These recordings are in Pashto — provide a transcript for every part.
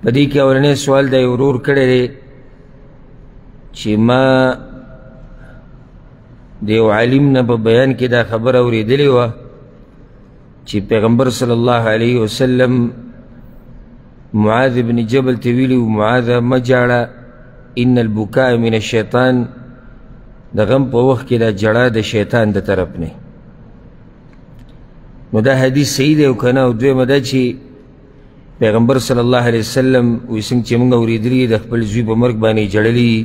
په دې کې اولنی سوال دا یو ورور کړی دی چې ما د یو عالم نه په بیان کې دا خبره اورېدلې وه چې پیغمبر صلی الله علیه وسلم معاذ بن جبل ته ویلي وو، معاذ مه ژاړه، ان البکاء من الشیطان. د غم په وخت کې دا ژړا د شیطان د طرف نه. نو دا حدیث صحیح دی او که نه؟ او دویمه دا چې پیغمبر صلی الله علیه وسلم وایي څنګه چې موږ اورېدلي د خپل زوی په مرګ باندې ژړلي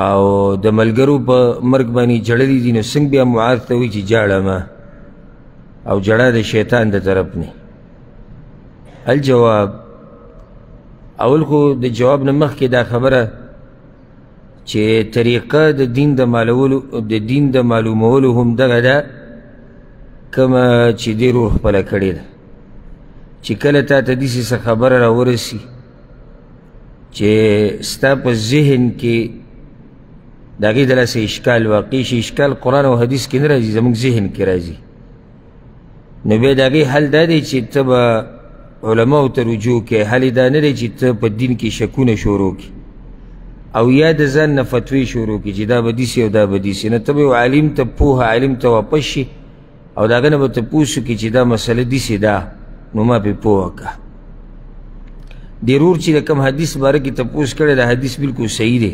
او د ملګرو په مرګ باندې ژړلي دي، نو څنګه بیا معاذ ته وایي چې ژاړه مه او ژړا د شیطان د طرف نه؟ الجواب، اول خو د جواب نه مخکې دا خبره چې طریقه د دین د مالولو د دین د معلومولو هم دغه ده کومه چې دې ورور خپله کړې ده، چې کله تا ته داسې څه خبره راورسي چې ستا په ذهن کې د هغې د لاسه اشکال واقع شي. اشکال قرآن او حدیث کې نه راځي، زموږ ذهن کې راځي. نو بیا د هغې حل دا دی چې ته به علماو ته رجوع کوې. حل یې دا نه دی چې ته په دین کې شکونه شروع کړې او یا د ځان نه فتوې شروع کړې چې دا به داسې او دا به داسې. نه، ته به یو عالم ته، پوه عالم ته واپس شي او د هغه نه به تپوس وکړي چې دا مسله داسې ده، نو ما پرې پوه کړه. دې ورور چې د کوم حدیث باره کې تپوس کړی، دا حدیث بالکل صحیح دی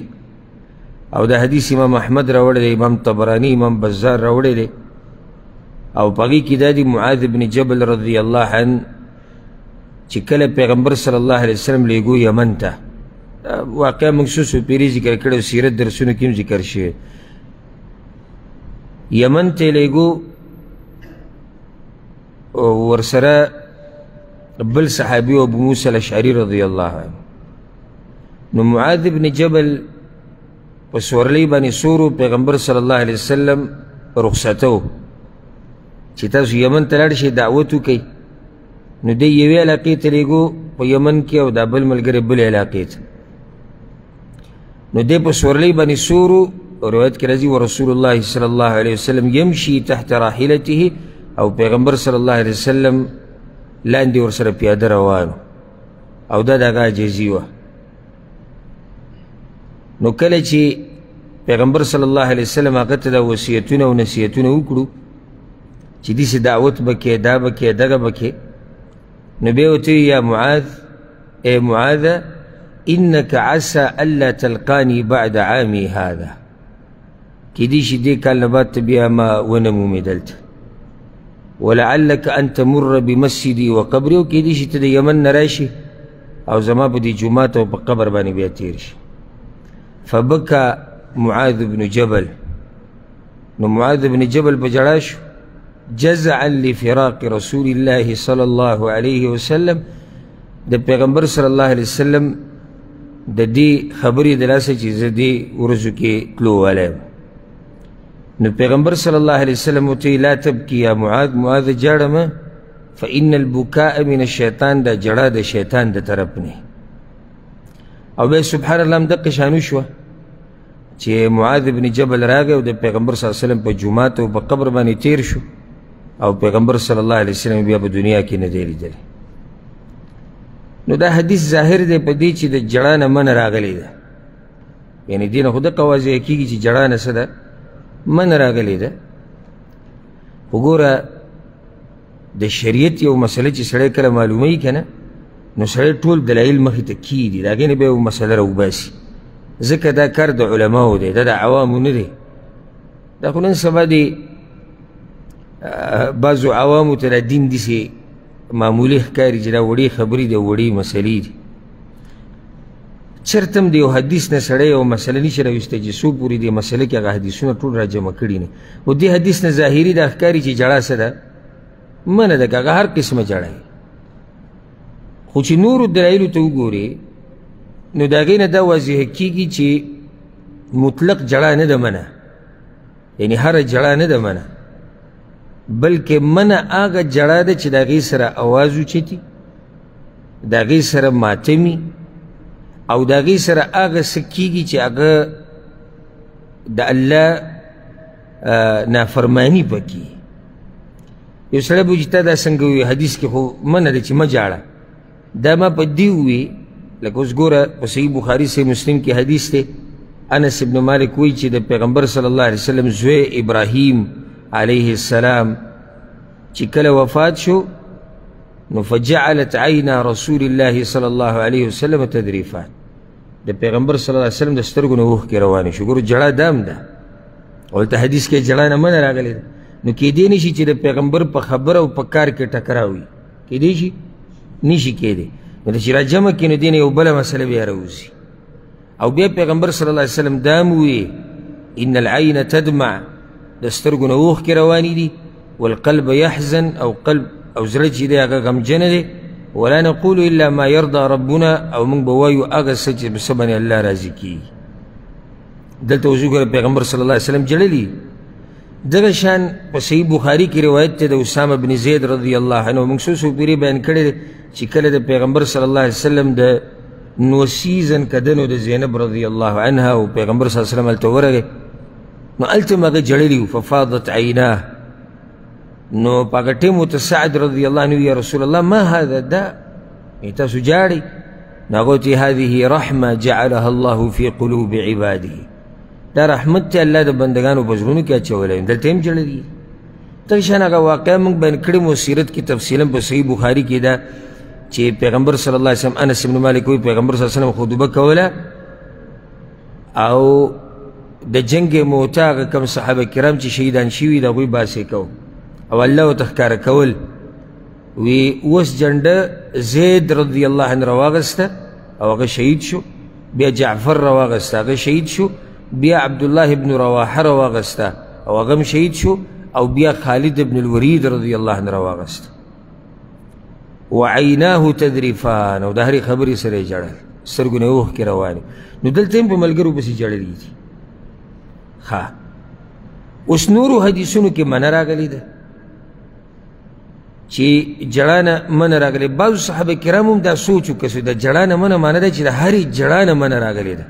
او دا حدیث امام احمد راوړی دی، امام طبراني، امام بزار راوړی دی. او په هغې کې دا دی معاذ بن جبل رضی الله عنه چې کله پیغمبر صلی الله علیه وسلم لیږو یمن ته، واقعا موږ څو څو پیرې ذکر کړی، سیرت درسونو کې هم ذکر شوی. یمن ته لیږو، ورسره بل صحابي ابو موسی الاشعري رضی الله عنه. نو معاذ بن جبل په سورلۍ باندې سورو، پیغمبر صلی الله علیه وسلم رخصتو چې تاسو یمن ته لاړ شئ دعوت وکئ. نو دی یوې علاقې ته لیږو په یمن کې او دا بل ملګری بلې علاقې ته. نو دی په سورلۍ باندې سورو، روایت کې راځي ورسول الله صلی الله علیه وسلم یمشي تحت راحلته، او پیغمبر صلی الله علیه وسلم لاندې ورسره پیاده روان او دا د هغه عاجزي وه. نو کله چې پیغمبر صلی الله علیه وسلم هغه ته دا وصیتونه او نصیحتونه وکړو چې داسې دعوت به کې، دا به کې، دغه به کې، نو بیا ورته وایي یا معاذ، ای معاذ، انک عسى الا تلقاني بعد عامي هذا. کیدای شي دې کال نه بعد ته بیا ما ونه مومې دلته، ولعلک ان تمر بمسجدي وقبري، او کیدای شي ته د یمن نه راشي او زما په دې جومات او په قبر باندې بیا تېر شي. فبکا معاذ بن جبل، نو معاذ بن جبل په ژړا شو، جزعا لفراق رسول الله صلی الله علیه وسلم. د پیغمبر صلی الله علیه وسلم د دې خبرې د لاسه چې زه دې ورځو کې تلو والی یم. نو پیغمبر صلی الله علیه وسلم ورته ویل لا تبکي یا معاذ، معاذ ژاړه مه، فإن البکاء من الشیطان، دا ژړا د شیطان د طرف نه. او بیا سبحان الله هم دقه شان وشوه چې معاذ بن جبل راغی او د پیغمبر صلی الله علیه وسلم په جومات او په قبر باندې تیر شو او پیغمبر صلی الله علیه وسلم بیا په دنیا کې نه دی لیدلی. نو دا حدیث ظاهر دی په دې چې د ژړا نه منع راغلی ده، یعنې دې نه خو دقه واضح کېږي چې ژړا نه څه ده، منع راغلی ده. خو ګوره د شریعت یو مسله چې سړی کله معلوموي که نه، نو سړی ټول دلایل مخې ته کښېږدي، د هغې نه بیا یو مسله راوباسي، ځکه دا کار د علماو دی، دا د عوامو نه دی. دا خو نن سبا دی بعضو عوامو ته دا دین داسې معمولي ښکاري چې دا وړې خبرې دي، وړې مسلې دي. چېرته هم د یو حدیث نه سړی یوه مسله نشي راویستی چې څو پورې دې مسله کې هغه حدیثونه ټول راجمع کړي نه. خو دې حدیث نه ظاهري دا ښکاري چې ژړا څه ده، منع ده، که هغه هر قسمه ژړا وي. خو چې نورو دلایلو ته وګورې نو د هغې نه دا واضح کېږي چې مطلق ژړا نه ده منع، یعنې هره ژړا نه ده منع، بلکې منع هغه ژړا ده چې د هغې سره اواز اوچتي، د هغې سره ماتمي، او د هغې سره هغه څه کېږي چې هغه د الله نافرماني پکې. یو سړی به وایي چې تا دا څنګه ووایي، حدیث کې خو منع ده چې مه ژاړه. دا ما په دې ووي، لکه اوس ګوره په صحیح بخاري صحیح مسلم کې حدیث دی، انس ابن مالک وایي چې د پیغمبر صلی الله علیه وسلم زوی ابراهیم علیه السلام چې کله وفات شو نو فجعلت عینا رسول الله صلی الله علیه وسلم تدریفان، د پیغمبر صلی الله علیه وسلم د سترګو نه اوښکې روانې شو. ګوره ژړا دام ده، او دلته حدیث کې ژړا نه منع راغلې ده. نو کیدی نه شي چې د پیغمبر په خبره او په کار کې ټکراو وي، کیدی شي؟ نشي کیدی. نو چې راجمع کړي نو دې نه یو بله مسله بیا راوځي. او بیا پیغمبر صلی الله علیه وسلم دا هم وویل ان العین تدمع، د سترګو نه اوښکې روانې دي، والقلب يحزن، او قلب او زړه چې دی هغه غمجنه دی، ولا نقول الا ما يرضى ربنا، او موږ به وایو هغه څه چې په څه باندې الله راضي کېږي. دلته اوس وګوره پیغمبر صلی الله علیه وسلم ژړلي. دغه شان په صحیح بخاري کې روایت دی د اسامه بن زید رضی الله عنه، موږ څو څو پیرې بیان کړی دی چې کله د پیغمبر صلی الله علیه وسلم د نوسیزن کدنو د زینب رضی الله عنها او پیغمبر صلی الله علیه وسلم هلته ورغی، نو هلته هم هغه ژړلي وو، ففاضت عیناه. نو په هغه ټیم ورته سعد رضی الله عنه یا رسول الله ما هذا، دا تاسو ژاړئ؟ نو هغه ورته هذه رحمه جعلها الله فی قلوب عباده، دا رحمت چې الله د بندګانو په زړونو کې اچولی، دلته هم ژړلي. دغه شان هغه واقعه موږ بیان کړې مو سیرت کې تفصیلا په صحیح بخاري کې ده چې پیغمبر صلی الله علیه وسلم، انس بن مالک وایي پیغمبر صلی الله علیه وسلم خطبه کوله او د جنګ موته هغه کوم صحابه کرام چې شهیدان شوي د هغوی بحث یې کوو او الله ورته ښکاره کول، وی اوس جنډه زید رضی الله عنه راواغسته او هغه شهید شو، بیا جعفر راواغسته هغه شهید شو، بیا عبدالله ابن رواحه راواغسته او هغه هم شهید شو، او بیا خالد ابن الولید رضی الله عنه راواغسته. وعیناه تذرفان، او د هرې خبرې سره یې ژړل، سترګو نه یې اوښکې روانې. نو دلته هم په ملګرو پسې ژړلي دي. ښه، اوس نورو حدیثونو کې منع راغلې ده چې ژړا نه منع راغلې. بعضو صحابه کرام هم دا سوچ وکړ چې د ژړا نه منع معنی ده چې د هرې ژړا نه منع راغلې ده.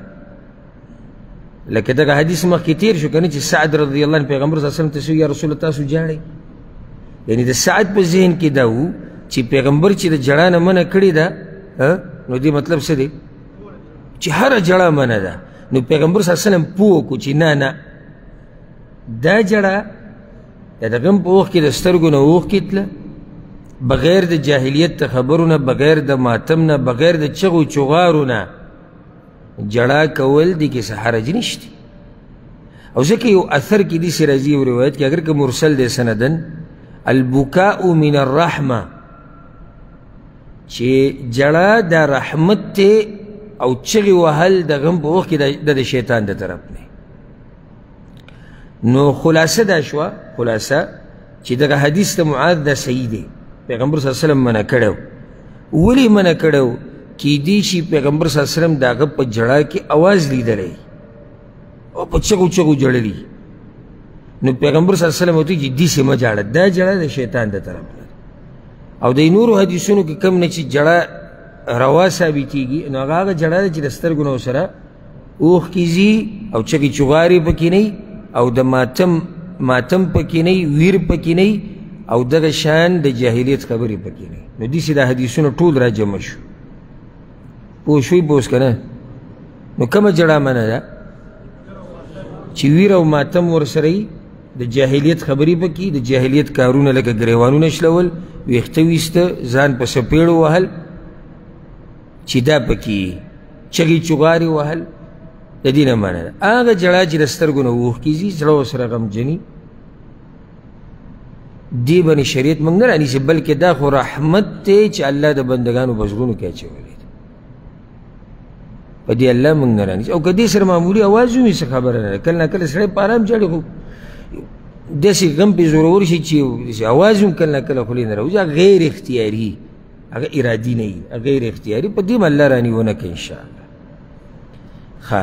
لکه دغه حدیث مخکې تېر شو که نه چې سعد رضی الله عنه پیغمبر صلی الله علیه وسلم ته څه یا رسول الله تاسو ژاړئ؟ یعنې د سعد په ذهن کې دا و چې پیغمبر چې د ژړا نه منع کړې ده، نو دې مطلب څه دی؟ چې هره ژړا منع ده. نو پیغمبر صلی الله علیه وسلم پوه کړو چې نه نه، دا ژړا د غم په وخت کې د سترګو نه اوښکې تله، بغیر د جاهلیت د خبرو نه، بغیر د ماتم نه، بغیر د چغو چغارو نه ژړا کول دې کې څه حرج نشته. او ځکه یو اثر کې داسې راځي یو روایت کې، اګر که مرسل دی سنداً، البکاء من الرحمه، چې ژړا د رحمت دی او چغې وهل د غم په وخت کې د شیطان د طرف نه. نو خلاصه دا شوه، خلاصه چې دغه حدیث د معاذ دا صحیح دی، پیغمبر صلی الله علیه وسلم منع کړی و. ولې منع کړی و؟ کیدی شي پیغمبر صلی الله علیه وسلم د هغه په ژړا کې اواز لیدلی او په چغو چغو ژړلي، نو پیغمبر صلی الله علیه وسلم ورته وایي چې داسې مه ژاړه، دا ژړا د شیطان د طرف نه. او د نورو حدیثونو کې کوم نه چې ژړا روا ثابتېږي، نو هغه هغه ژړا ده چې د سترګو نه ورسره اوښکې ځي او چغې چغارې پکې نه او د ماتم پکې نه، ویر پکې نه، او دغه شان د جاهلیت خبرې پکې نه. نو داسې دا حدیثونه ټول راجمع شو. پوه شوي به اوس که نه؟ نو کومه ژړا منع ده چې ویر او ماتم ورسره وي، د جاهلیت خبرې پکې، د جاهلیت کارونه لکه ګریوانونه شلول، ویښته ویسته، ځان په څپېړو وهل چې دا پکې، چغې چغارې وهل، د دې نه منع ده. هغه ژړا چې د سترګو نه اوښکې ځي، زړه ورسره غمجني، دې باندې شریعت موږ نه رانیسي، بلکې دا خو رحمت دی چې الله د بندګانو په زړونو کې اچولی دی، په دې الله موږ نه رانیسي. او که دې سره معمولي اواز وي څه خبره نه ده، کله نا کله سړی په ارام ژاړي، خو داسې غم پرې زورور شي چې داسې اواز هم کله نا کله خولې نه راوځي، هغه غیر اختیاري، هغه ارادي نه وي، هغه غیر اختیاري، په دې به الله رانیونه کوي انشاءالله. ښه.